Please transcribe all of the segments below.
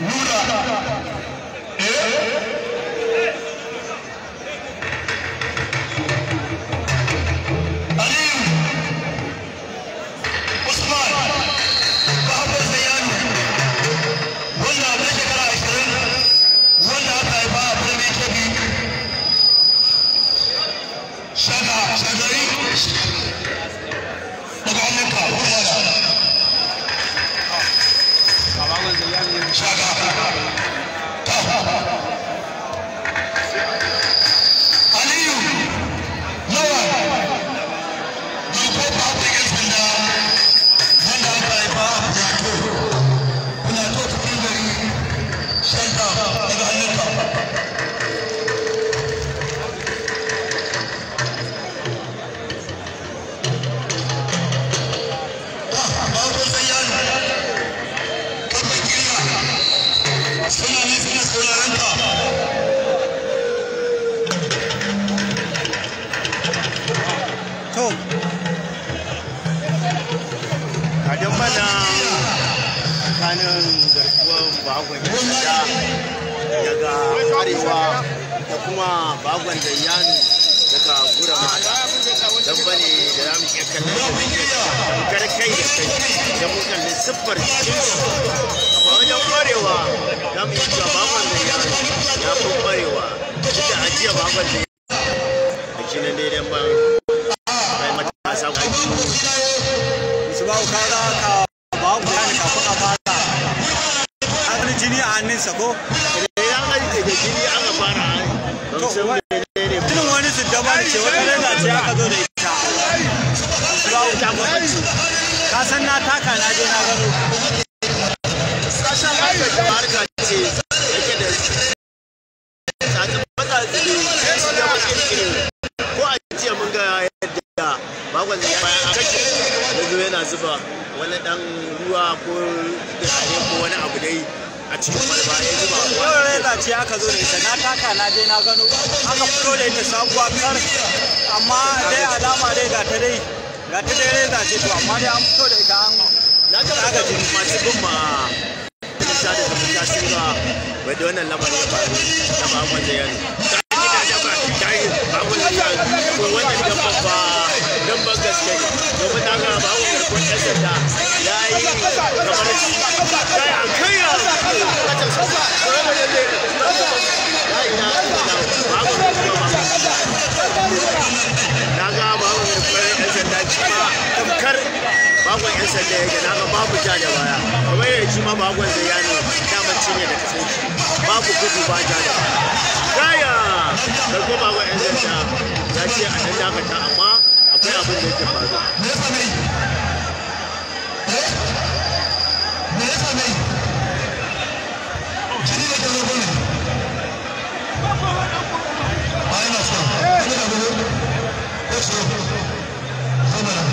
Nura Aliyu Usman Bahabar Zayyanu wanda a shekara 20 wanda aka haifa a birnin Kebbi Shaka Shagari daga hannunka Gurmada Shaka Aliyu Lawan Garkuwar Bahabar 'yan sanda wanda aka haifa a Plateau Plateau cikin gari Shanta daga hannunka. Bahabar Zayyanu Kafin Kiriya suna ne suna sauraron ka. To, Kadan bana tsakanin garkuwar Bahagon 'yan sanda daga arewa da kuma Bahagon Zayyanu daga Guramada. Dan bane da za mu iya kallon da tamkar kai da kai idan mun kalli siffar jikinsu. Amma wajen kwarewa za mu iya cewa Bahagon Zayyanu ya fi kwarewa. Duk da ajiya Bahagon Zayyanu da shi nan dai dan ban mai matasa guda biyu. Musbahu ka ga ka babu bayani kafin a fara. An wani jini a hannunsa ko? Idan an da jini aka fara ban san menene ba. Jinin wani siddabar ce wata reza ce aka zo da ita. Musbahu Ta gwamnati. ka san na taka na je na gano. Harka ce yake da matsatsi da makirkiri ko a jiya mun ga yadda bakon zai bayan a kashe ya zo yana zuba wani dan ruwa ko turare ko wani abu dai a cikin kwalba ya zuba. Yau reza ce aka zo da ita na taka na je na gano. Aka fito da ita sabuwa kar amma dai alama dai ga ta dai ga ta dai reza ce to amma dai an fito da ita an Na taɓa ga masu bin ma sada zumunta sun ga wadda wannan lamarin ya faru na bakon da yanzu ta gida da ba ta yi bakon da yanzu to wannan dabban ba dabban gaske ne domin na ga bakon garkuwar ɗan sanda ya yi kamar shi kai a kai ya na ga bakon garkuwar ɗan sanda shi ma tamkar bakon 'yan sanda yake na ga babu ja da baya kamar yadda shi ma bakon zai yano daman cinye da kasan shi babu gudu ba ja da baya gaya garko bakon 'yan sanda ya ce a nan dakata amma akwai abin da yake faruwa. Me ya same yi? Me ya same yi? Jini da ke zobo ne. Ba yana so. Jini da zobo. Ko so. Zo mana.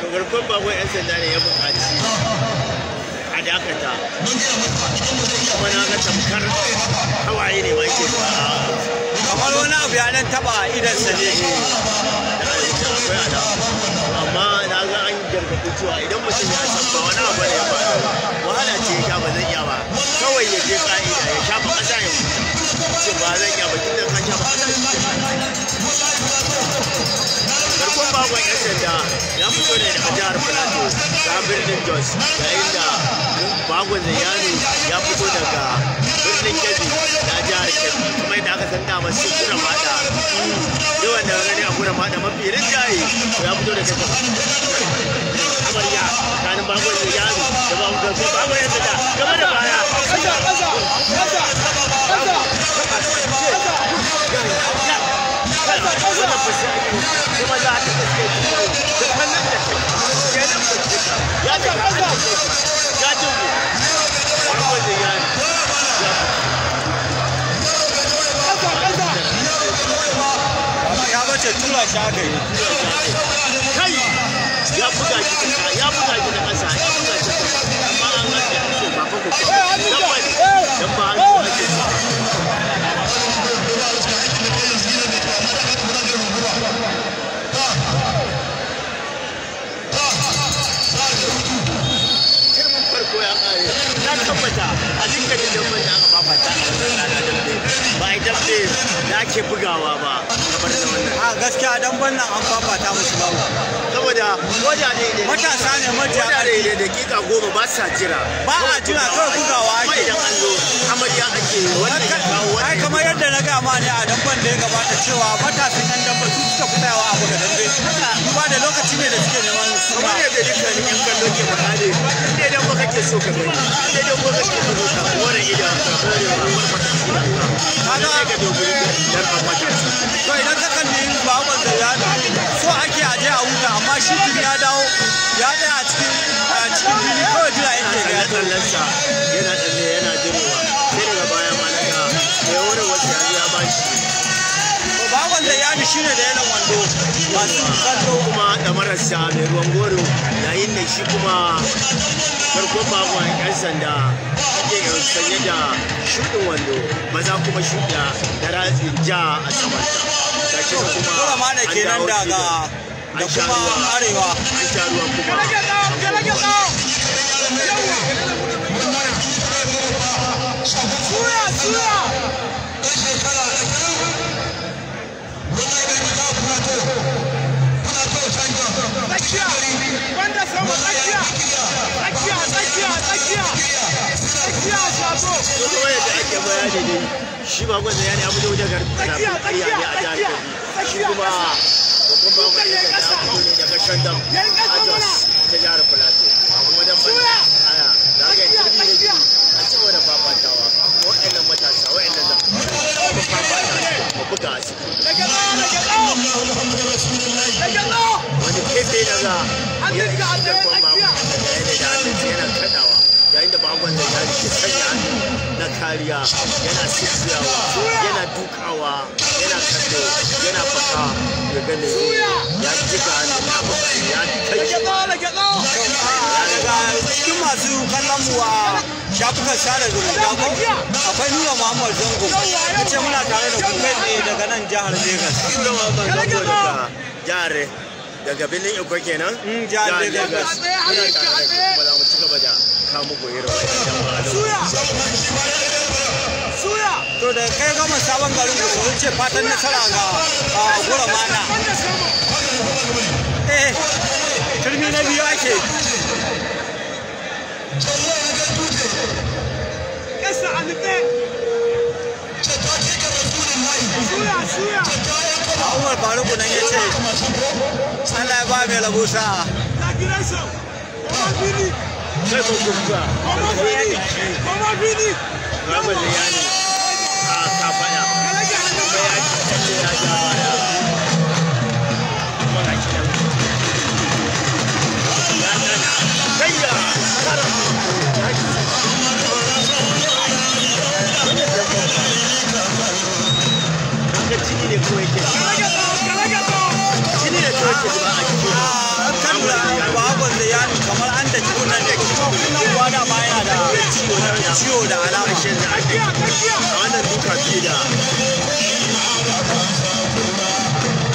To garkon bakon 'yan sanda ne ya buƙaci a dakata Mun gaya masa idan ba zai iya kuma na ga tamkar hawaye ne ma yake zuwa kamar wani abu ya dan taba idansa ne. Da akwai alama amma na ga an gargaɗi cewa idan mutum ya san ba wani abu ne ya faru wahala ce ya sha ba zai iya ba kawai ya je ka'ida ya shafa ƙasa ya huta ce ba zan iya ba tunda ka shafa ƙasa shi ke. Garkon bakon 'yan sanda ya fito ne daga jihar Plateau ta birnin Jos yayin da bakon Zayyanu ya fito daga birnin Kebbi na jihar Kebbi kuma yadda aka san dama sun kura mada yawan da gani a kura mada mafi rinjaye to ya fito daga amarya tsakanin bakon Zayyanu da bakon 'yan sanda gaba da baya. Wannan fa sai ake kuma za a ta gaske da kallon da kai kenan ba ce ka ya da ka an da kai ya ji ku bakon Zayyanu ya Ya bace tura shi aka yi. Kai ya buga shi da ya buga shi da ƙasa ya buga shi da ƙasa amma an ga ce ba fa ko ake bugawa ba kamar da wannan. A gaskiya damban nan an fafata musu babu. Saboda koda ne da Matasa ne majiya koda ne da dakika 10 ba sa jira. Ba a jira, kawai bugawa Kuma ake. idan an zo amarya ake yi, wannan ya kawo Ai wannan. kamar yadda na gama ne a damban da ya gabata cewa matasan yan damban su suka fi tsayawa a buga dambe. Duba da lokaci ne da suke neman suna. Kamar yadda dukkanin yan kallo ke faɗa ne, inda idan ba kake so ka gani, inda idan ba kake so ka more idon ka, more kwarkwata idon ka. Kaga- Sai ka dogari dan ban matasa. To idan ka kalli Baban Zayyano so ake aje a huta, amma shi tun ya dawo ya tsaya a cikin fili, kawai jira yake ga ya zo. Tsalle-tsallensa yana tsalle yana jirowa, sai daga baya ma na ga mai wurin wasu ya zo ya ba shi. To Baban Zayyano shine da yalan wando masu kallo. Kuma da marasa mai ruwan goro, yayin da shi kuma farkon bakon yan sanda ake sanye da shuɗin wando, maza kuma shuɗa da ratsin ja a samanta. Gashi nan kuma Gora ma da an kenan dawo daga filin. da An sha kuma ruwa. arewa. An sha ruwa kuma. Suya, suya! Ɗan shekara 20, wallahi bai ta Plateau, Plateau champion. Tsakiya! Wanda sama tsakiya! Tsakiya, tsakiya, tsakiya! Tsakiya, shago! To kuma yadda ake bayani dai, shi bakon da yani abu da wajen garbi Tsakiya, tsakiya ne a jihar tsakiya, Kebbi. Shi tsakiya, kuma babban bakon Yayi yan sanda ƙasa. ya fito ne daga Shandam Yayi ƙasa a Jos mana. ta jihar Plateau. A kuma dan ban Suya. aya da aka yi Tsakiya, turmi ne tsakiya. a ci gaba da fafatawa. Waɗannan matasa waɗannan da kuma fafata su buga a ciki. Daga tsawo, daga tsawo! Muhammadu Rasulullahi. Daga tsawo! Wani kefe na ga Hannun ka a tsaye, garkon bakon tsakiya. da yana da hannunsa yana kaɗawa, yayin da bakon da ya ke sanya hannu na kariya yana sisiyawa, yana dukawa, yana kallo, yana faka ya gane ya jika hannu ya buga ya kai Daga shi. tsawo, daga tsawo! Daga cikin masu kallon mu a shafukan sada zumunta ko akwai Nura Muhammad Zango, ya ce muna tare da ku kai tsaye daga nan jihar Legas. Nura Muhammad Zango daga jihar, daga birnin Iko kenan. Jihar Lagos. Muna tare da ku kuma za mu ci gaba da kawo muku irin wannan jama'a a Suya! Suya! To da kai gama sabon garin ku sun ce fatan nasara ga Gora Mana. Wanda sama! Eh, turmi na biyu ake. Ƙasa a nutse! Suya, suya! A Umar Faruku nan ya ce Allah ya ba mai rabo sa'a. Na gidan sau! Koma fili! Kai ko kuka. Koma fili! Koma fili! Muhammad Zayani a kafada. Ka rage hannun ka! Ya ci ya ja baya. Kuma ga shi nan. Ya dana. Kayya! Kara! Ya ci. Kaga jini ne kawai ke Ka zuba. rage tsawo, ka rage tsawo! Jini ne kawai ke zuba a jikin. A kan lura Baban Zayyano kamar an da kunnen da kuma kunnen kuwa dama yana da ciwo da alama. Ashe da ake Tsakiya, tsakiya! a wannan duka fiye da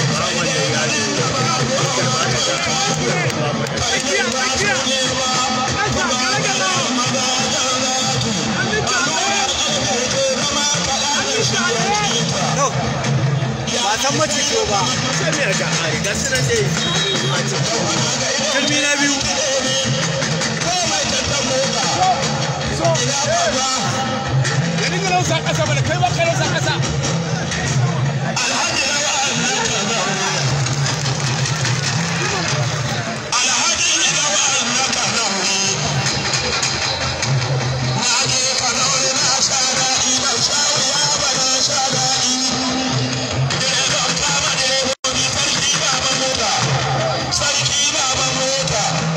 Muhammad Zayani karɓa da ta. Tsakiya, tsakiya! Ƙasa, ka rage tsawo! Hannun ka a tsaye! Hannun ka a tsaye! To, ba san macito ba. Sai miyar ka a riga sunan dai a cikin. Turmi na biyu. Ya dinga nausa ƙasa mana, kai ba ka nausa ƙasa.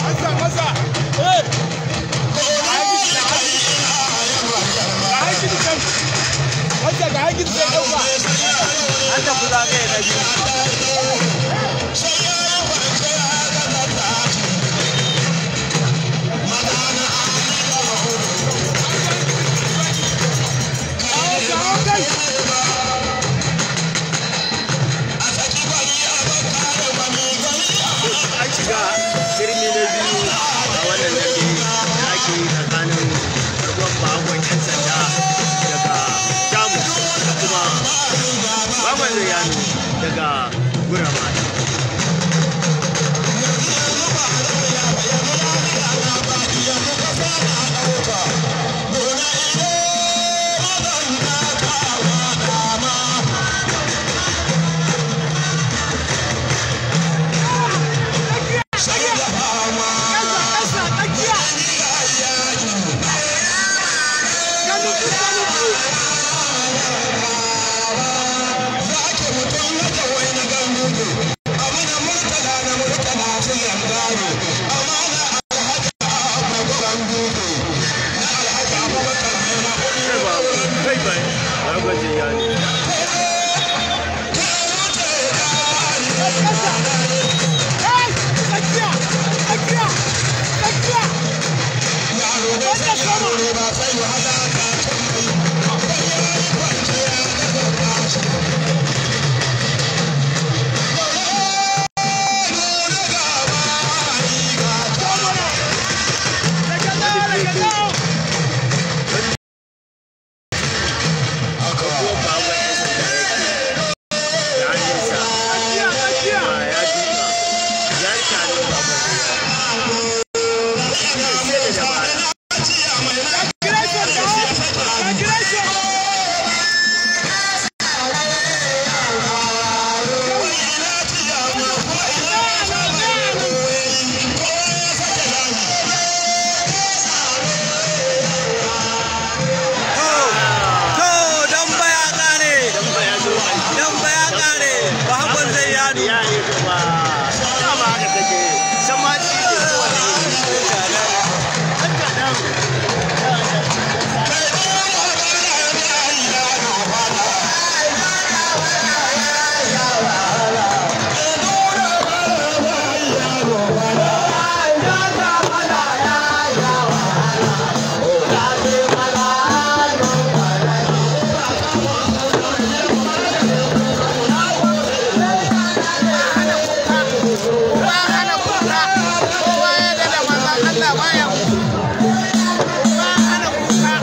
Masa, masa! Eh! Ga hankin can! Masa, ga hankin can ɗauka! An tafi zagaye na biyu. Kawo, kawo kai! An shiga turmi na biyu a wannan dambe da ake yi tsakanin ruwan bagon 'yan sanda daga Jamus da kuma Kai bai, bagon Zayyano. Ko bagon 'yan sanda yake da hannunsa. Kuma ya duka. Ya rike hannun bagon Zayyano. Sai da dabara. To dan baya kare. Dan ba ya zo ƙarshe. Dan baya kare. Bahagon Zayyano. Ya yi gaba. Dama haka take. Sama ce kowane iri. Ɗan kaɗan. Ba hana kuka, kowa ya da manzon Allah baya ba hana kuka.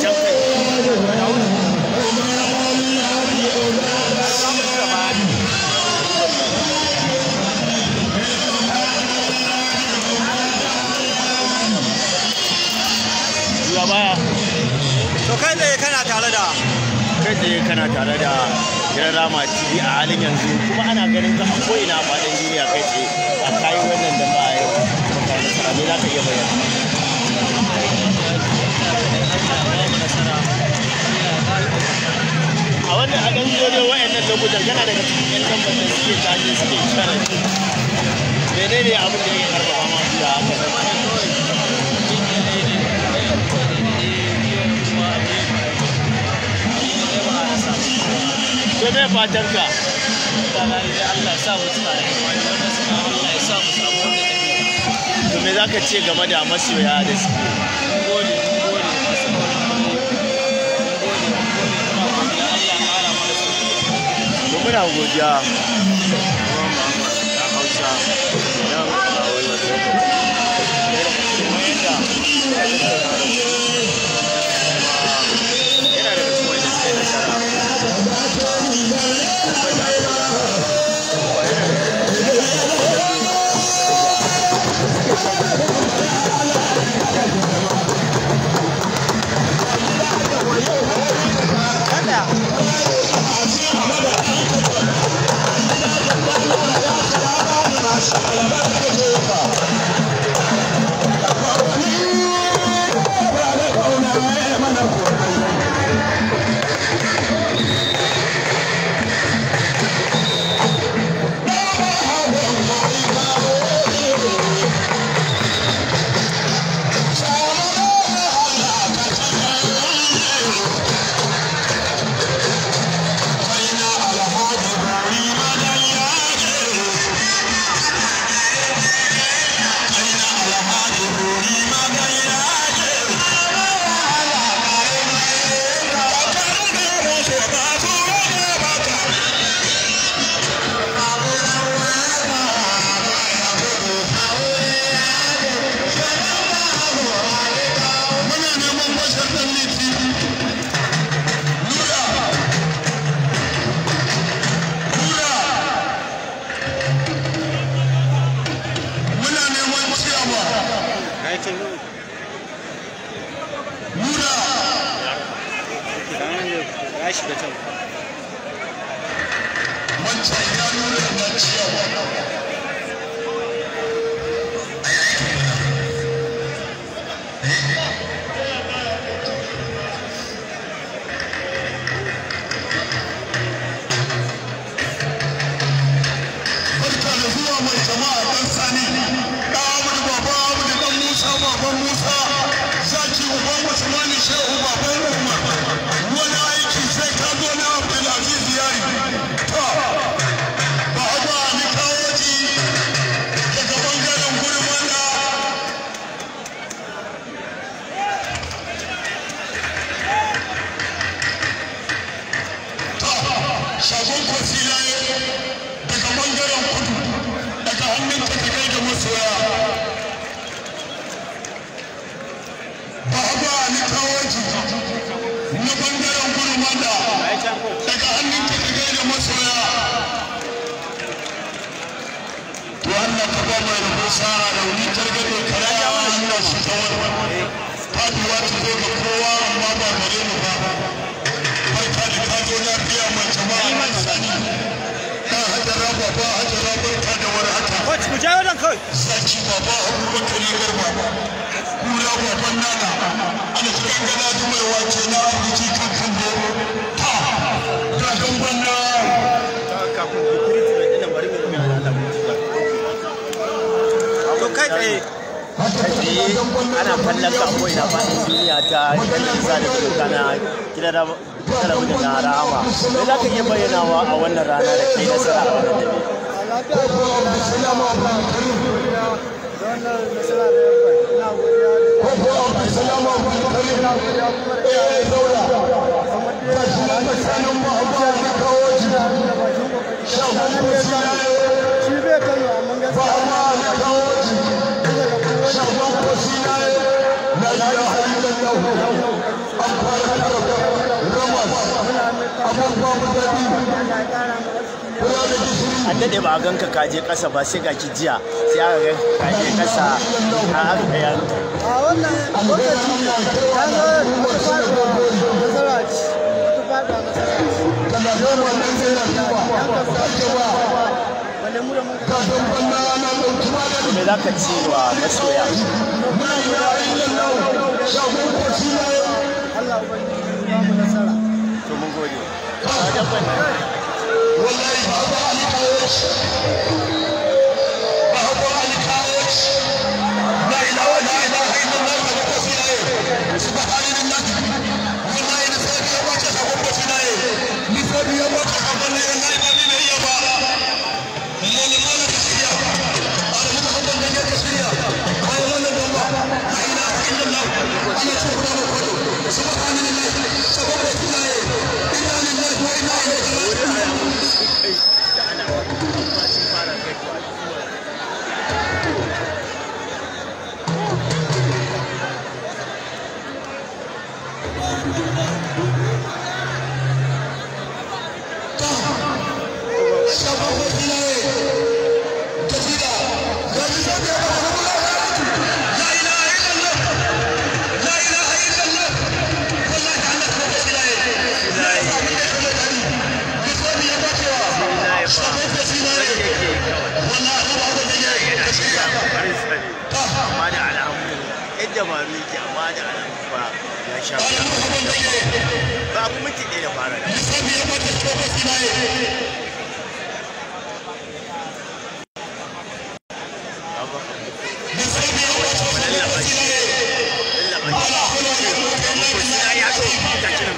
Can kai. Juya baya. To kai tsaye kana tare da Kai tsaye kana tare da gidan Rama TV a halin yanzu, kuma ana ganin ka a ko'ina a faɗin duniya. Kai tsaye a kayi wannan da ba a yau kuma ka yi nasara, me za ka iya bayyana? A wannan a ɗan daidai wa'annan lokutan kana daga cikin 'yan lambar da suke tashi suke challenge. Menene abin da yake karfafa ma gwiwa haka? To me fatan ka? To me za ka ce game da masoya da suke? To muna godiya. A Hausa, nan a wannan lokaci. Ɗaya daga cikin wayanda ya tattauna da su, kuma yana daga cikin wayanda suka yi nasara. Babban da aka gudanar. Kuma yana daga cikin Thank hannunka ka kai da masoya. Baba ni kawoji na bangaren gurmada daga hannunka ka kai da masoya. To Allah ka ba mai rabo sa'a rauni targaɗe karaya Allah shi kawar. Faduwa ta zo ga kowa amma ba gare mu ba. Barka da ka zo lafiya mai jama'a mai sani. Dan hajara baba hajara barka da warhaka. Coach mu je wajen kawai. Zaki baba Abubakar Garba. Kura baban nana. Ana cikin gana dumai wake na arziki kan kando. Ta ga dangon na. Kafin ku treatment ɗin nan bari mu yi Allah mu ci gaba. To kai tsaye. Kai tsaye ana kallon ka ko ina faɗin duniya ta nisa da kuka na gidan talabijin na Rahama. Me za ka iya bayyanawa a wannan rana da kai nasara a wannan dabe? An daɗe ba a ganka ka je ƙasa ba sai ga ki jiya sai aka ga ka je ƙasa a aka yanka. A wannan lokaci ta zo wata faɗuwa nasara ce, wata faɗuwa nasara ce. Yan kasa wanda mu da muka Me za ka ce wa masoya? Allah ubangiji ya ba mu nasara. To mun gode. Wallahi baba Ali kawo baba Ali kawo la ilaha la ilaha illallah wa la subhanallah wallahi ni sai ya wace sabon basinaye ni sai ya wace sabon ne wallahi ba ni ne iya ba mun mana ka shirya ala muhammad ne ka shirya bayan wannan gamba la ilaha illallah ana ce ko ko subhanallah sabon basinaye inna lillahi wa inna ilaihi raji'un. Amma da alamu yadda dabaru yake amma da alamu ba ya sha wuya. Ba abu minti ɗaya da fara da. Lallaba shi. Lallaba shi. Ya zo ga shi nan.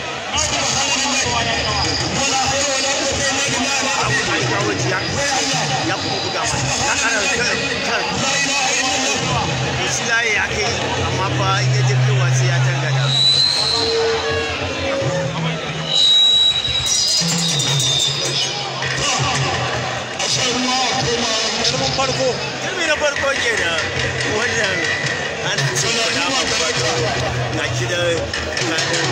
Abu Ali kawo ji ya kuma buga masa. Ya ƙara kan kan. Silaye ya kai amma fa in ya je kaiwa sai ya tangada. Turmin farko. Turmi na farko kenan wannan ana ce na wato ga shi da kanin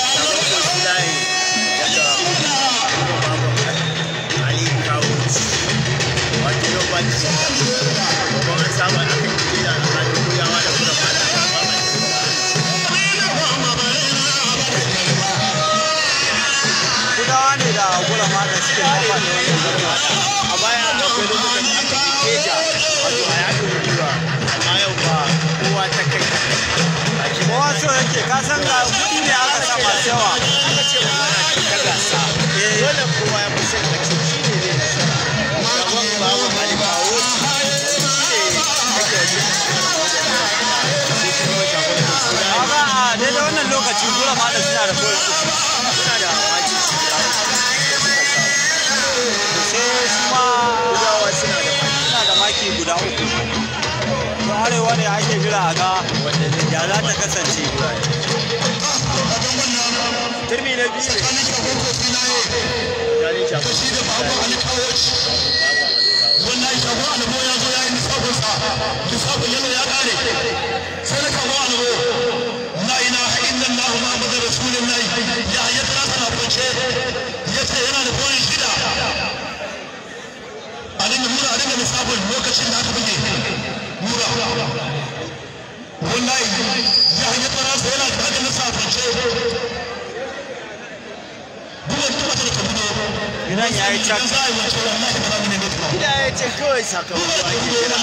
shagon Silaye daga Baban Ali Kawo wato yau ba ci babban an saba da kan kira tsakanin koyawa da kuma mata. Kudawa ne da gurama da suke kafa da wannan gurama. A baya akwai lokutan da aka yi keja wato a yakin gwiwa amma yau ba kowa ta kai a shi Kowa so yake ka san ga kuɗi ne aka sa masu yawa. Aka ce magana ce ta gasa, dole kowa ya fi son a ce shi ne zai nasara. Shagon Baban Ali Kawo shi ne yake wajen sai kuma shagon Silaye. Kaga a daidai wannan lokaci gurama da suna da point uku. Suna da maki guda uku da suka samu. Sai su ma Kudawa suna da maki suna da maki guda uku. To arewa ne ake jira a ga wanda zai ya za ta kasance. Turmi na biyu ne Ganin shagon Wallahi shagon albo ya Sai na kawo alwo. La ilaha illallah Muhammadur Rasulullah. Ya ya tsara na kwance. Yace yana da koyin shida. A dinga mura, a dinga lissafin lokacin da aka buge. Mura. Wallahi ya ya tsara sa yana da haka lissafin ce. Duk wani kuma ta buge. Gidan ya yi cak. Idan za a yi wancan wallahi ba za mu neme ta ba. Gida ya ce kawai sakamako ake jira.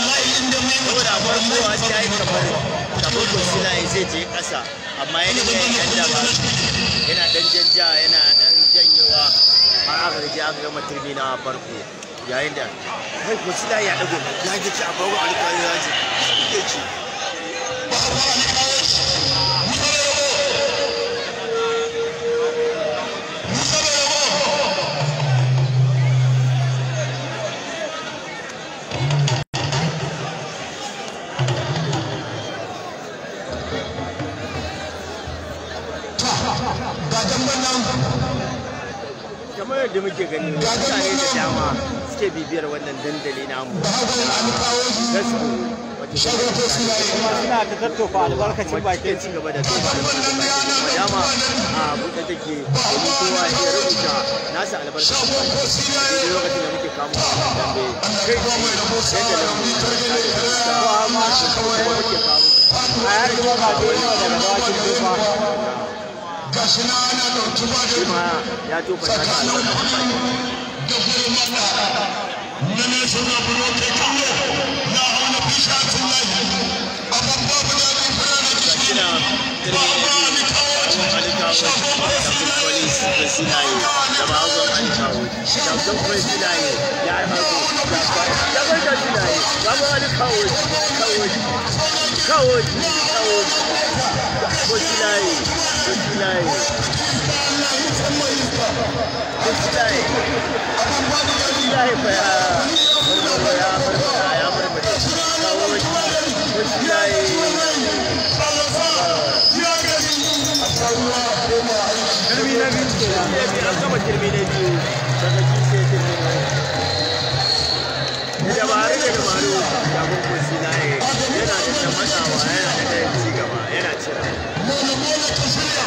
Saboda a farko an ta yi kamar kamar Kosilaye zai je ƙasa, amma ya dinga yin ɗan dabaru, yana ɗan janja, yana ɗan janyewa har aka gaji aka gama turmi na farko. Yayin da kai Kosilaye ya ɗago ya ji ci a farko alƙali ya ce ya ci. Kamar yadda muke gani mutane da dama suke bibiyar wannan dandali namu Facebook wato Kuma suna ta tattofa albarkacin kuma bakin cikin ci gaba da tofa albarkacin baki kuma dama a buɗe take domin kowa ya rubuta nasa albarkacin baki daidai lokacin da muke kamo wannan dambe kai tsaye dandalin mu na sada zumunta kuma muke kawo a yar kuma ga duniya daga dawakin tufa. Gashi na ana ɗauki ba shi ma ya tofa nasa tsakanin albarkacin baki. da gurin mata na ne suna buro kai kallo na hauna fisha tullahi abin babu daɗi fura da gishiri Kina turmi na biyu Shagon Alikawo Shagon Police Kosilaye da Bahagon Alikawo Shagon Kosilaye ya yi harko Shagon Kosilaye Shagon Alikawo Kawo Kawo Kawo Kosilaye Kosilaye Kosilaye Kosilaye fa ya murmura ya murmura ya murmura Kawo Kosilaye. Turmi na biyu kenan. Turmi na biyu an gama turmi na biyu daga shi sai turmi na uku. Da dabaru da dabaru shagon Kosilaye yana da matsawa, yana da ɗayan ci gaba, yana cira. Mola mola ka shirya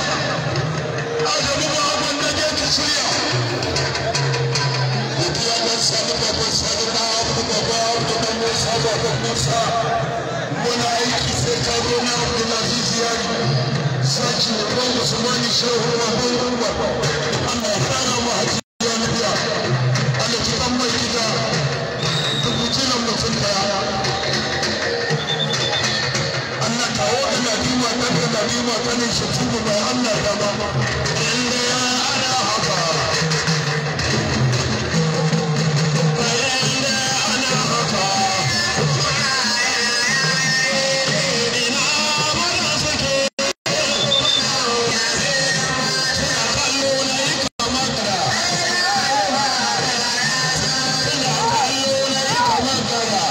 Adamu ba abin da ke ka shirya Godiya don sani babban sani na abu baba abu da Musa baban Musa muna aiki sai ka zo na Abdulaziz Yari Zaki Rabon Usmani Shehu Rabon Umar Allah ya kara mu hajiya na biya Allah ji kan mai gida dubu jiran mutum daya Allah kawo da Ladima ɗan da Ladima kanin shi tubu mai Allah ya ba inda ya ana haka inda ana haka ina mana suke suna kallo na yi kamar kara suna kallo na yi kamar kara.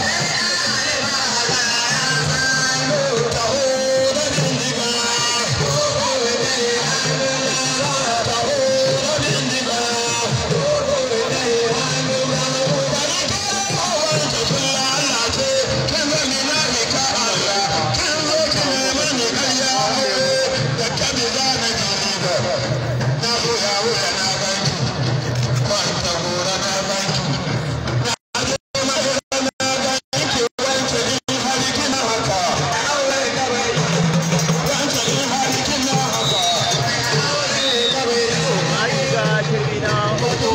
An shiga turmi na uku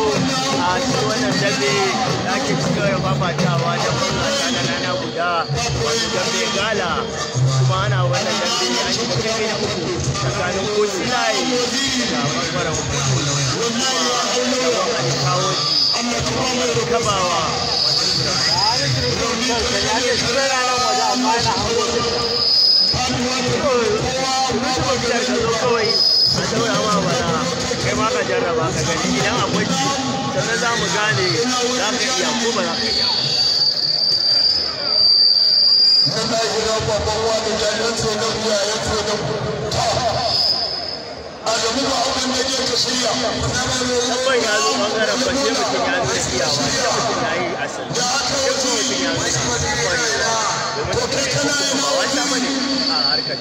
a cikin wannan dambe da ake cikin da fafatawa da wasa na rana guda, wato dambe gala. Kuma ana wannan dambe an shiga turmi na uku tsakanin Kosilaye da bangaren kudu kuma shagon Alikawo Kabawa. Ya ce shi yana nan waje amma yana hango shi. Mutumin ka zo kawai a daura ma bana kai ma ka jarraba ka gani idan akwai ci, sannan za mu gane za ka iya ko ba za ka iya. Muna gida babban wani jami'an tsoron iyayen tsoron ta. Adamu ba abin da ke ka shirya. Tabbai ya zo bangaren ba sai mutum ya nuna iyawa, sai mutum ya yi asali, sai kuma mutum ya nuna kwarewa, domin To kai kana ba wasa bane.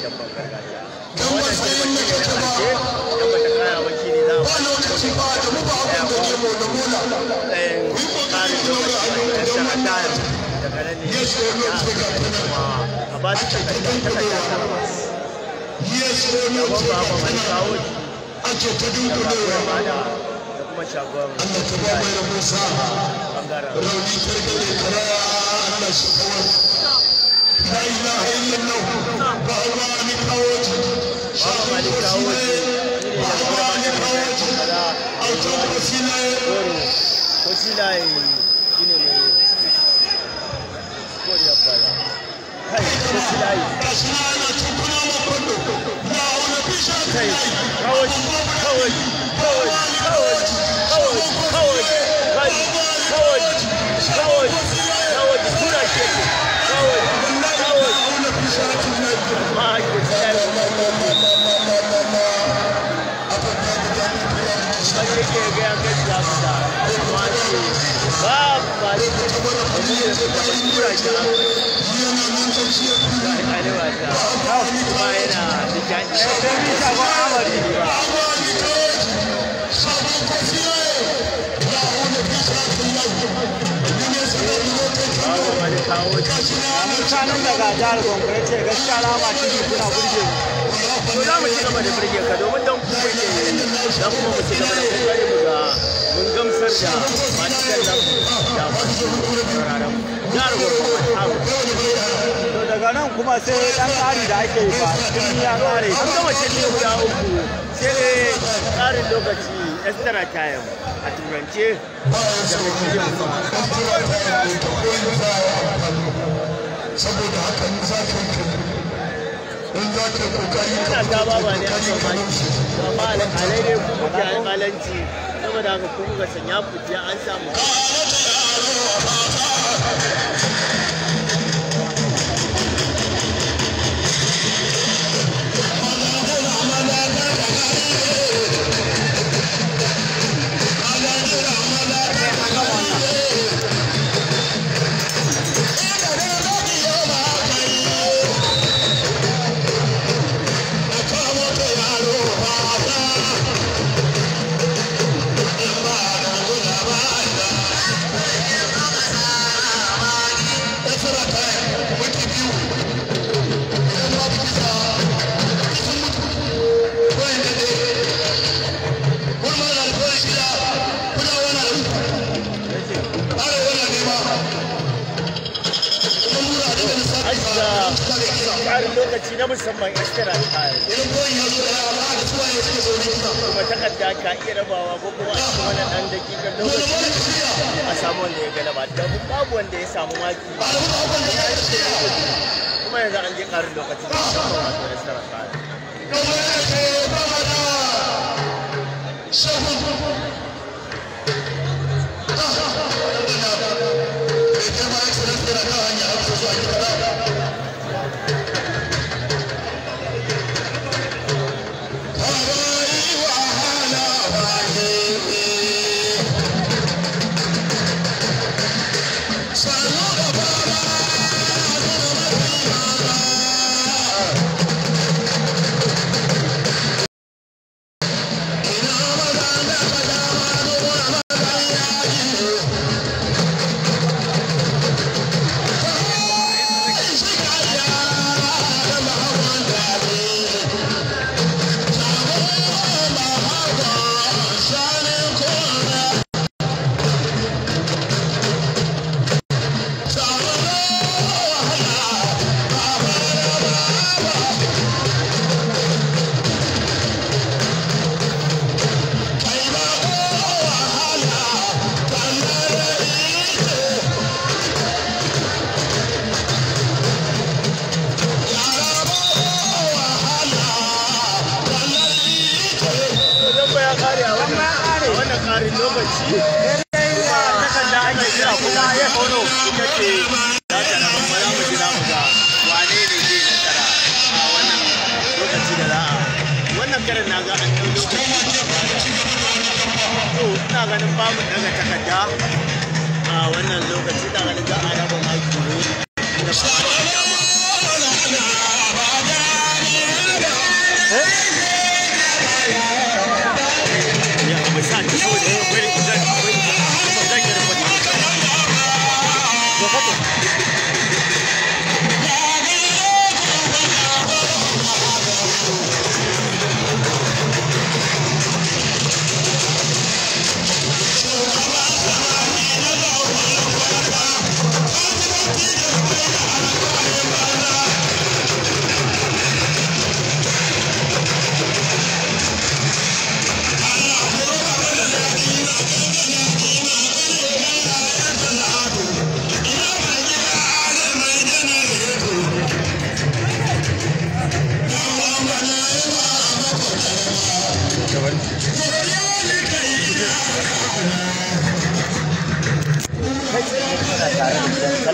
damben gargajiya. Dan Wannan matsayin damben da shi ne kake na ba. ƙarshe, idan bata kaya ba shi ne za a Ba lokaci ba da mu ba abin da ke mu da bola. ɗayan Ku yi kokari ƙarin ku daura lokaci hannun a ku don extra wannan. time. Daga nan ne Yes or no za a ce ga fitar da tana. kuma a ba su takarda takarda ta raba. Yes or no Shagon ce ga Bahagon Ali tana. Kawo ji Ake ta da dunkulewa. Bahagon Bada da kuma shagon Allah ta ba mai rabo sa. bangaren Rauni targaɗe karaya Allah shi kawar. La ilaha illallah. Baba Ali Kawoji. Bahagon Ali Shagon Kawo Kwasile. ji shi ne Baba da Ali Kawoji. kaza Autan Kwasile. goro ko filaye shi ne mai koriyar baya kai ko filaye Gashi na ana tukuna ma kwando. La haula bi shati. kai kawo ji kawo ji kawo ji kawo ji kawo ji kawo ji kai kawo ji kawo ji kawo ji tura shi yake kawo ji Wallahi kawo la ji haula bi shati. ma ko filaye wani yake ga ya kai ya fita amma ce ba ba shi domin da ba tura shi aka Yana nan tsakiyar fili. alƙali wasa kuma yana nishaɗi Sai ni shagon Amadi. Baba Ali Kawoji. Shagon Kwasile. La haula bi shati. Babu wani kawo Gashi na ana Mutanen daga jihar Gombe ya ce gaskiya Rahama TV kuna burge mu. To za mu ci gaba da burge ka domin don ku burge za kuma mu ci gaba da kokari mu ga mun gamsar da masu kallon mu da masu sauraron mu. Jihar Gombe ta mu. To daga nan kuma sai ɗan ƙari da ake yi fa tun ya ƙare. An gama shirye guda uku sai dai ƙarin lokaci extra time a turance saboda haka in za ka yi in za ka yi kokari ka ina ta baba ne kokari akan ka maki naushe amma alƙalai dai ku kuke alƙalanci saboda haka ku kuka sanya fitiya an samu An shiga ƙarin lokaci na musamman extra time kuma takarda ka iya rabawa ko kuma a cikin wani ɗan dakikan lokaci a samu wanda ya galaba da babu wanda ya samu maki kuma yanzu an je ƙarin lokaci na musamman wato extra time. Wajen ba ya kare a wannan ƙarin lokaci. Takarda ake jira kuma ya kono ita ce za ta raba kuma za mu jira mu ga wane ne zai nasara a wannan lokaci da za a. Wannan karin na ga an ɗau lokaci. To ina ganin babu daga takarda a wannan lokaci ina ganin za a raba maki ne. Da ba a ba dama.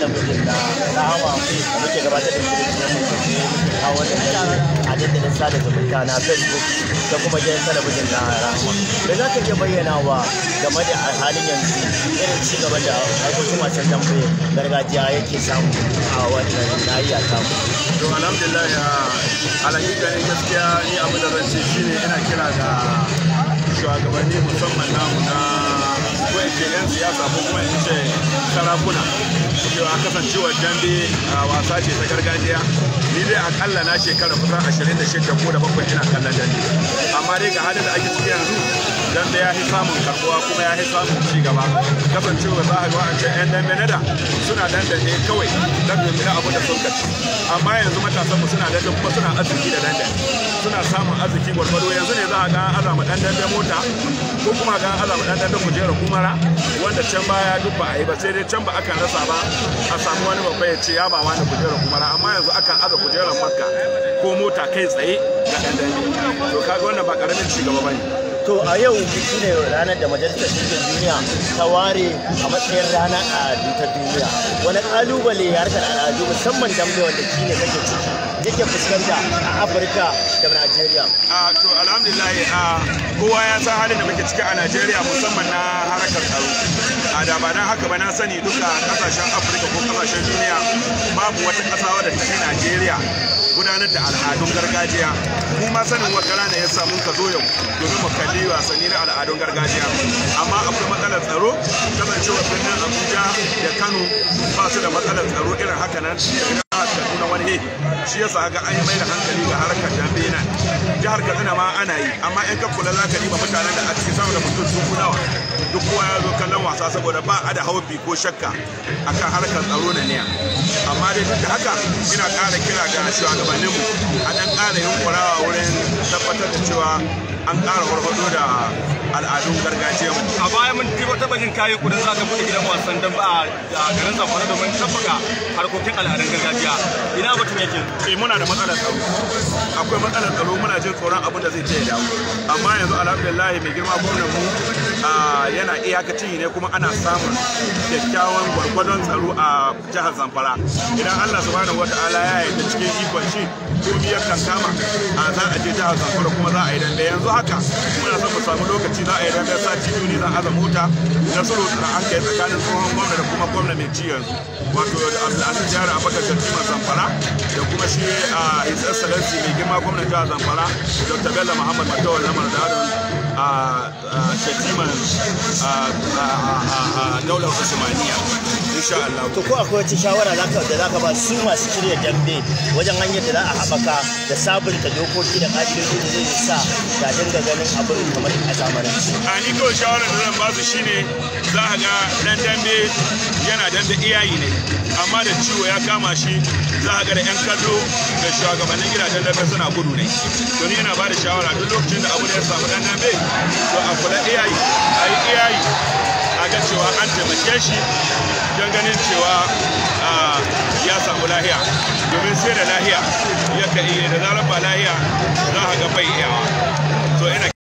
talabijin na Rahama da muke gabatar da shirye-shiryen mu sosai, muke kawo wannan dambe a dandalin sada zumunta na Facebook da kuma gidan talabijin na Rahama. Me za ka iya bayyanawa game da a halin yanzu irin ci gaban da harkokin wasan dambe gargajiya yake samu a wannan nahiya tamu? To alhamdulillah, alhaƙiƙanin gaskiya ni abin da zan ce shine ina kira ga shugabanni, musamman namu na ko in ce 'yan siyasa ko kuma in ce sarakuna, cewa kasancewar dambe a wasa ce ta gargajiya. Ni dai akalla na shekara kusan 26 ko da bakwai ina kallon dambe, amma dai ga halin da ake ciki yanzu, dambe ya fi samun karbuwa kuma ya fi samun ci gaba, kasancewa za a ga wa'ancan 'yan dambe na da suna dambe ne kawai dan domin abu da sun kaci, amma yanzu matasan mu suna dambe kuma suna arziki da dambe, suna samun arziki gwargwado. Yanzu ne za a ga an azama dan dambe mota ko kuma ga an azama dan dambe kujera kumara, wanda can baya duk ba a yi ba, sai dai can ba akan rasa ba a samu wani babba ya ce ya ba wani kujerar kumara, amma yanzu akan aza kujerar Makka ko mota kai tsaye ga dan dambe. To kaga wannan ba karamin ci gaba bane. To a yau shine ranar da Majalisar Ɗinkin Duniya ta ware a matsayin ranar al'adu ta duniya. Wani ƙalubale harkar al'adu, musamman dambe wanda shi ne kake ciki, yake fuskanta a Afirka da Najeriya? A to alhamdulillah, a kowa ya san halin da muke ciki a Najeriya, musamman na harkar tsaro. A da ba dan haka ba, na sani duka kasashen Afirka ko kasashen duniya babu wata ƙasa wadda ta fi Najeriya gudanar da al'adun gargajiya. Mu ma sanin wata rana ya samu ka zo yau domin mu kalli wasanni na al'adun gargajiya, amma akwai matsalar tsaro, kasancewa birnin Abuja da Kano ba su da matsalar tsaro irin haka nan da jihar Kaduna wani hehi. Shi yasa ga an yi mai da hankali ga harkar dambe nan jihar Katsina ma ana yi, amma in ka kula za ka diba mutanen da a cikin sama da mutum 2000, duk kowa ya zo kallon wasa saboda ba a da haufi ko shakka akan harkar tsaro na niya. Amma dai duk da haka ina ƙara kira ga shugabanninmu a ɗan ƙara yunkurawa wurin tabbatar da cewa an ƙara farfaɗo da al'adun gargajiyarmu. A baya mun taɓa jin kayi kudin za ka buɗe gidan wasan dambe a garin Zamfara domin tabbaka harkokin al'adun gargajiya. Ina batun yake? Eh, muna da matsalar tsaro, akwai matsalar tsaro, muna jin tsoron abin da zai ce ya dawo, amma yanzu alhamdulillah mai girma gwamnan mu yana iyakacin ne, kuma ana samun kyakkyawan gwargwadon tsaro a jihar Zamfara. Idan Allah subhanahu wataala ya yarda, cikin ikon shi komi ya kankama, a za a je jihar Zamfara kuma za a yi dambe. Yanzu haka muna son mu samu lokaci za a yi dambe, sati 2 ne za a aza mota na sulhu da an kai tsakanin tsohon gwamna da kuma gwamna mai ci yanzu, wato Abdulaziz Jihar Abubakar Shattiman Zamfara da kuma shi a His Excellency mai girma gwamnan jihar Zamfara, Dr. Bello Muhammad Matawalle Maradun, a Shattiman daular Usmaniya, insha Allah. To ko akwai wata shawara da zaka ba su masu shirya dambe wajen hanyar da za a haɓaka da sabunta dokoki da ƙa'idoji da zai sa ga dinga ganin abin kamar a zamanance? A ni kawai shawarar da zan ba su shine za a ga dan dambe yana dambe iyayi ne, amma da ciwo ya kama shi za a ga da 'yan kallo da shugabannin gidajen dambe suna gudu ne. To ni ina ba da shawara, duk lokacin da abu da ya samu dan dambe, to a kula iyayi, a yi iyayi a ga cewa an taimake shi don ganin cewa ya samu lahiya, domin sai da lahiya ya ka iya, da zarar ba lahiya za a ga bai iyawa. To ina